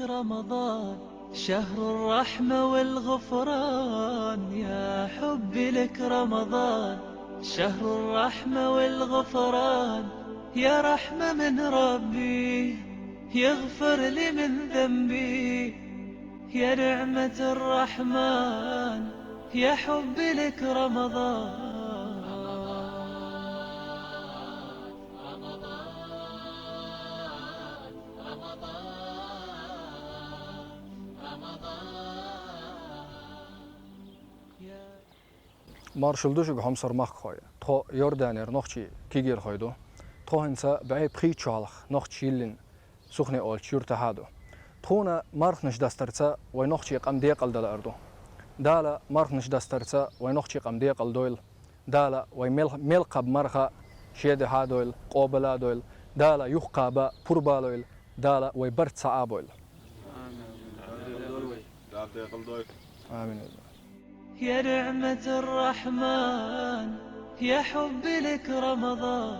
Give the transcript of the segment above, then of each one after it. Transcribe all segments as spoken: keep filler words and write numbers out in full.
رمضان، شهر الرحمة والغفران، يا حبي لك رمضان، شهر الرحمة والغفران، يا رحمة من ربي، يغفر لي من ذنبي، يا نعمة الرحمن، يا حبي لك رمضان. Маршал ду шуга, хьомсара махкахой. Тхо Иорданера нохчий кегийрхой ду. Тхо хӀинца бӀе пхийтта шу хьалха нохчий йиллина Сухне олучу юьртахьа ду. Тхуна марханаш дастарца вай нохчий къам декъалдалар ду. Дала марханаш дастарца вай нохчий къам декъалдойла. Дала вай мел-, мел кхаба марха шен дехьа а дойла, къобала а дойла. Дала юха кхаба пурба а лойла. Дала вай барт цхьа а бойла. Амин. Дала декъалдойла. Амин. يا نعمة الرحمن، يا حبي لك رمضان.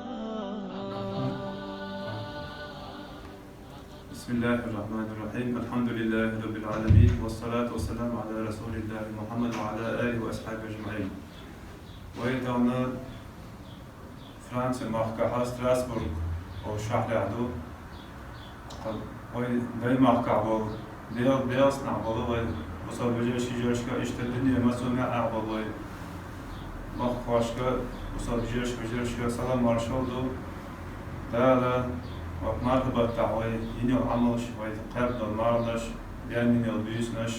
بسم الله الرحمن الرحيم. الحمد لله رب العالمين، والصلاة والسلام على رسول الله محمد وعلى آله وأصحابه أجمعين. Вай тахана Франция махкахь Страсбург олу шахьарехь ду. Вай Даймахкахь болу, Бел-, Белснахь болу вай бусалба вежаршка, иштта дуьненан массо а маьӀӀехь болу вай махкахошка, бусалба вежаршка, вежаршка салам маршалла ду. Дала вай марханаш баттахь вай йина йолу Ӏамалш, вай кхаьбна долу марханаш, бен йина йолу буьйсанаш,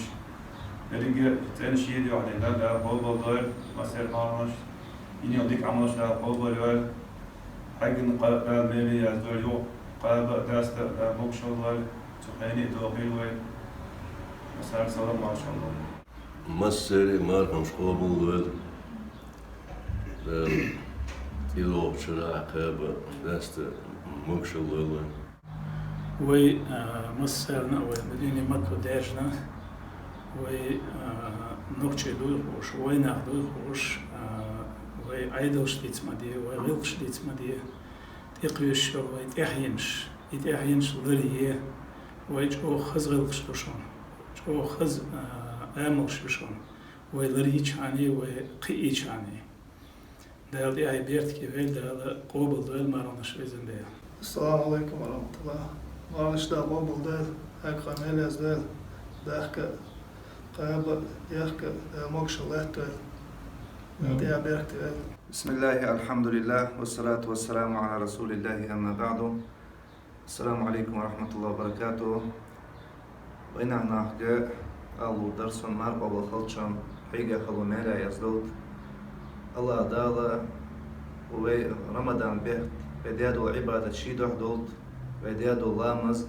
дерриге а цӀена шен дуьхьа дина, Дала къобалдойла массеран марханаш. Йина йолу дика Ӏамалш Дала къобалйойла. Хьегна къа-, Дала меле яздойла, юха кхаба а, даста а Дала могушалла лойла, цу хене а дохийла вай. Массарна салам маршалла. Массеран марханаш къобалдойла. Дала тӀедогӀучу шарахь кхаба а, даста а могушалла лойла вайн. Вай, а, массарна а вай Медина-Макка даьржина, вай, а, нохчий дуй хууш, вайнах дуй хууш, а, вай Ӏедалш диц ма де, вай гӀиллакхаш диц ма де, тӀекхуьйсуш йолу вай тӀаьхьенаш, и тӀаьхьенаш ларъе, вай чӀогӀа хаза гӀиллакхаш ду шуна, чӀогӀа хаза, а, амалш ю шуна, вай ларйичхьана, вай кхиийчхьана. Дала тӀаьхье беркате войла, Дала къобалдойла марханаш, везан Дела. Ассаламу Ӏалайкум ва рахьматуллахӀ. Марханаш Дала къобалдойла, хьегна къа мел яздойла, дахка а, кхаба а, яхка а Дала могушалла латтойла. Дала тӀаьхье беркате войла. بسم الله، الحمد لله، والصلاة والسلام على رسول الله، أما بعد. Ассаламу Ӏалайкум ва рахьматуллахӀи ва баракатухӀу. Вайнах нахга аллу дарсон маркъа къобал хилчун хьийга хало мера яздалт. АллахӀ Дала вай Рамадан бехк, вай дедо Ӏибадат ший дуьхьа долт, вай дедо ламаз,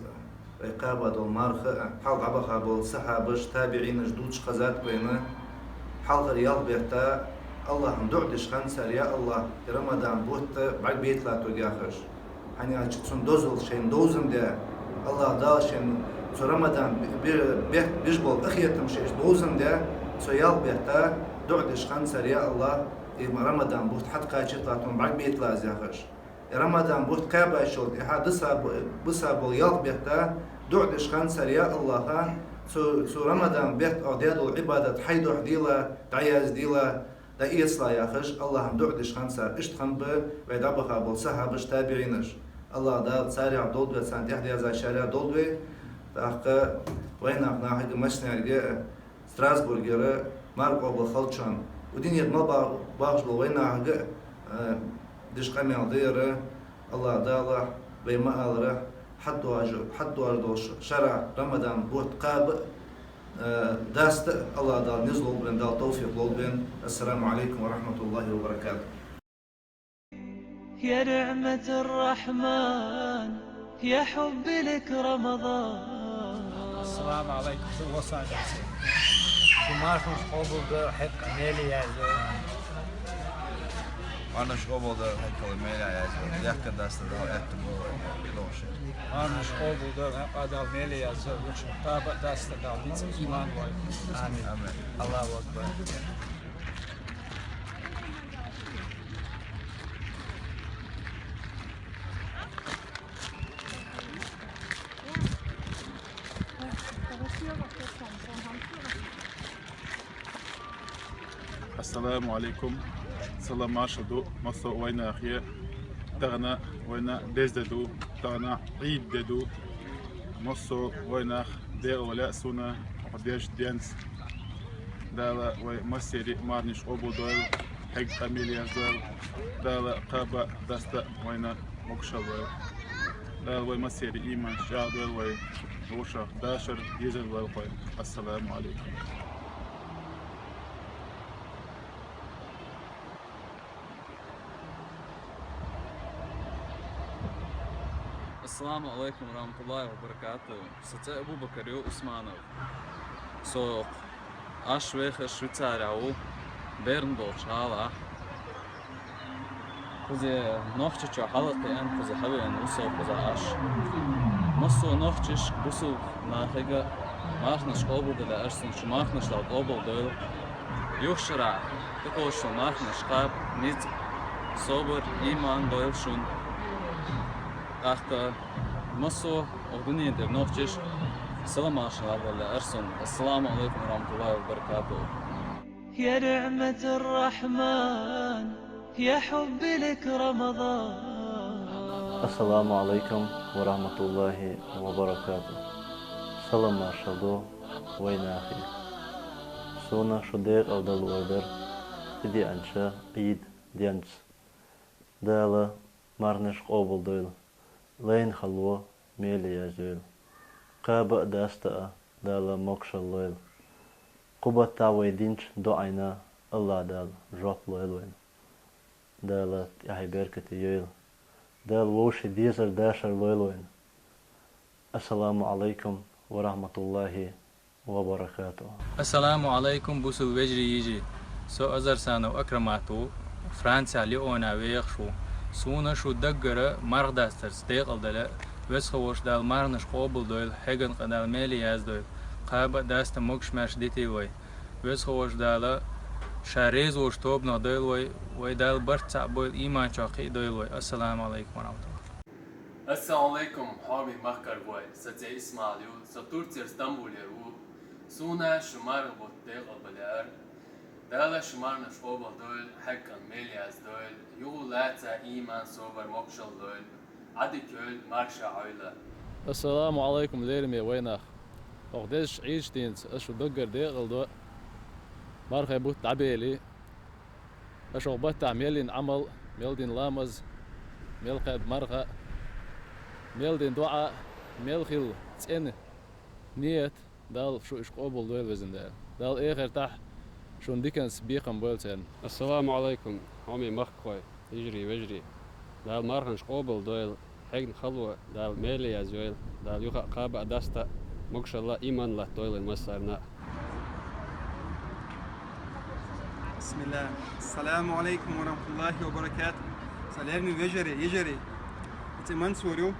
вай кхаба долу марха, хьал дӀабаха болу сахьабаш, табиӀинаш дучу хазат вайна, хьалхара ялх бетта АллахӀан дуӀа деш хан цара: «Я АллахӀ, и Рамадан бутт бӀарг бетла ту», – яхаш. ХӀана аьлча цунна дозалла шайна довзам де, АллахӀ Дала шайна цу Рамадан бе-, бе-, бетта беш болу къахетам шайна довзам де, цу ялх бетта дуӀа деш хан цара: «Я АллахӀ, и Рамадан бутт хьат кхачийта тун бӀарг бетла из», – яхаш. И Рамадан бутт кхаьбачул тӀаьхьа даса бу-, буса болу ялх бетта дуӀа деш хан цара: «Я АллахӀ, цу, цу Рамадан бетта Ӏо дедал Ӏибадат хьай дуьхьа дийла, дӀаяздийла, дӀаэцала», – яхаш, АллахӀан дуӀа деш хан цара. Иштта хан ба вай дӀабаха болу сахьабаш, табиӀинаш. АллахӀ Дала царех долду вай, царна тӀаьхьа дезачарех долду вай. ТӀаккха вайнах нахага массаьрга Страсбургера маркъа къобал хилчун, у динера ма ба-, бахаш болу вайнахага а, деш къамел дара, АллахӀ Дала вай ма аллара, хьаддожа, хьаддожа долуш шарахь Рамадан бутт кхаба а, даста а АллахӀ Дала низ лолда вайна, Дала тавфикъ лолда вайна. Ассаламу Ӏалайкум ва рахьматуллахӀи ва баракатухӀ. يا نعمة الرحمن، يا حبي لك رمضان. Ассаламу Ӏалайкум, со Лос-Анджелесе. Шу марханаш къобалдойла, хьекъа меле яздойла. Марханаш къобалдойла, хьекъа меле яздойла. Яхка даста Дала аьтту бу лоша. Марханаш къобалдойла, хьекъа Дала меле яздойла. Лучун таба даста Дала дицӀа иман лойла. Амин. Амин. Аллаху акбар. Ассаламу Ӏалайкум. Салам маршал ду массо а вайнахе. Тахана вайна деза де ду, тахана Ӏийд де ду. Массо а вайнах декъала лаьа суна, оха дезача денца. Дала вай массерий а марханаш къобалдойла, хьегна къа мел яздойла. Дала кхаба а, даста а вайна могашалла лойла. Дала вай массерий а иман чӀагӀдойла, вай вовшах дашар дезар лойла вай. Ассаламу Ӏалайкум. Ассаламу Ӏалайкум ва рахьматуллахӀи ва баракатухӀ. Са цӀи Абу-Бакар ю Усманов. Со Ӏаш вехаш Швейцарехь ву, Берн бохучу гӀалахь. Кхуза Нохчийчохь хьалакхиъна, кхуза хьавеана ву со кхузахь Ӏаш. Массо а нохчашка, бусулба нахага марханаш къобалдала аьлла, шу марханаш Дала къобалдойла. Юха шарахь тӀекхочуш долу марханаш кхаба, ницкъ, собар, иман дойла шуна. ТӀаккха массо а оха дуьнен тӀера нохчашка салам маршалла лаьара суна. Ассаламу Ӏалайкум ва рахьматуллахӀи ва баракатухӀ. يا نعمة الرحمن، يا حب لك رمضان. Ассаламу Ӏалайкум ва рахьматуллахӀи ва баракатухӀ. Салам маршалла ду вайнахе. Суна шу декъала дала ойла дара тӀедеанчу Ӏийд денца. Дала марханаш къобалдойла, лайна хало меле яздойла. Кхаба а, даста а Дала могашалла лойла. Кху баттахь вай динчу доӀина АллахӀ Дала жоп лойла вайна. Дала тӀаьхье беркате йойла. Дала вовшийн дезар дашар лойла вайна. Ассаламу Ӏалайкум ва рахьматуллахӀи ва баракатухӀ. Ассаламу Ӏалайкум, бусулба вежарий, йижарий. Со Азарсанов Акрамат ву, Францехь Лионехь вехаш ву. Суна шу даггара марха дастарца декъала дала, Веза хьо волчу Дала марханаш къобалдойла, хьегна къа Дала меле яздойла. Кхаба а, даста а могуш-маьрша дитийла вай. Веза хьо волчу Дала Ша реза волчу тобанах дойла вай, вай Дала барт цхьаъ бойла, ийман чохь кхиа дойла вай. Ассаламу Ӏалайкум ва рахьматуллахӀ. Ассаламу Ӏалайкум, хьоме махкархой, сан цӀе Исмаил ю, со Турцера Стамбулера ву. Суна шу марха бутт декъала бан лаьара. Дала шу марханаш къобалдойла, хьегна къа мел яздойла, юха лаца ийман, собар, могашалла лойла, Ӏадика йойла, марша Ӏойла. Ассаламу Ӏалайкум, лераме вайнах! Оха дезачу Ӏийдачу дийнца аса шу даггара декъала до, мархин бутт дӀабелий. Аша оха баттахь мел йина Ӏамал, мел дина ламаз, мел кхаьбна марха, мел дина доӀа, мел хилла цӀена ният, Дала шу уьш къобалдойла, везан Дела. Дала эхартахь шуна диканца бекхам бойла царна. Ассаламу Ӏалайкум, хьоме махкахой, йижарий, вежарий. Дала марханаш къобалдойла, хьегна хало Дала меле яздойла, Дала юха а кхаба а, даста а могашалла, ийман латтадойла вайн массарна а. Бисмиллах. Ассаламу Ӏалайкум ва рахьматуллахӀи ва баракатухӀ. Сан лераме вежарий, йижарий. ЦӀе Мансур ю.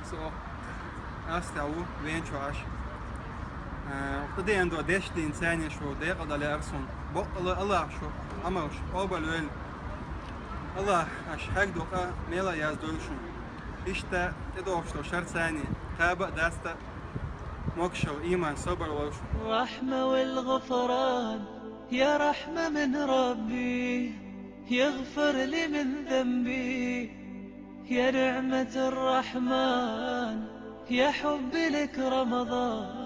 Со Австрехь ву, Вена чохь Ӏаш. Э, оха тӀедеана долу дезачу дийнца шу декъала дала лаьара суна. Баккъала АллахӀа шун Ӏамалш къобалйойла. АллахӀа аша хьегна къа мела яздойла шуна. Иштта тӀедогӀуш долу шарца кхаба а, даста а могашалла, ийман, собар лойла шуна. الرحمة والغفران، يا رحمة من ربي، يغفر لي من ذنبي. يا نعمة الرحمن، يا حب لك رمضان.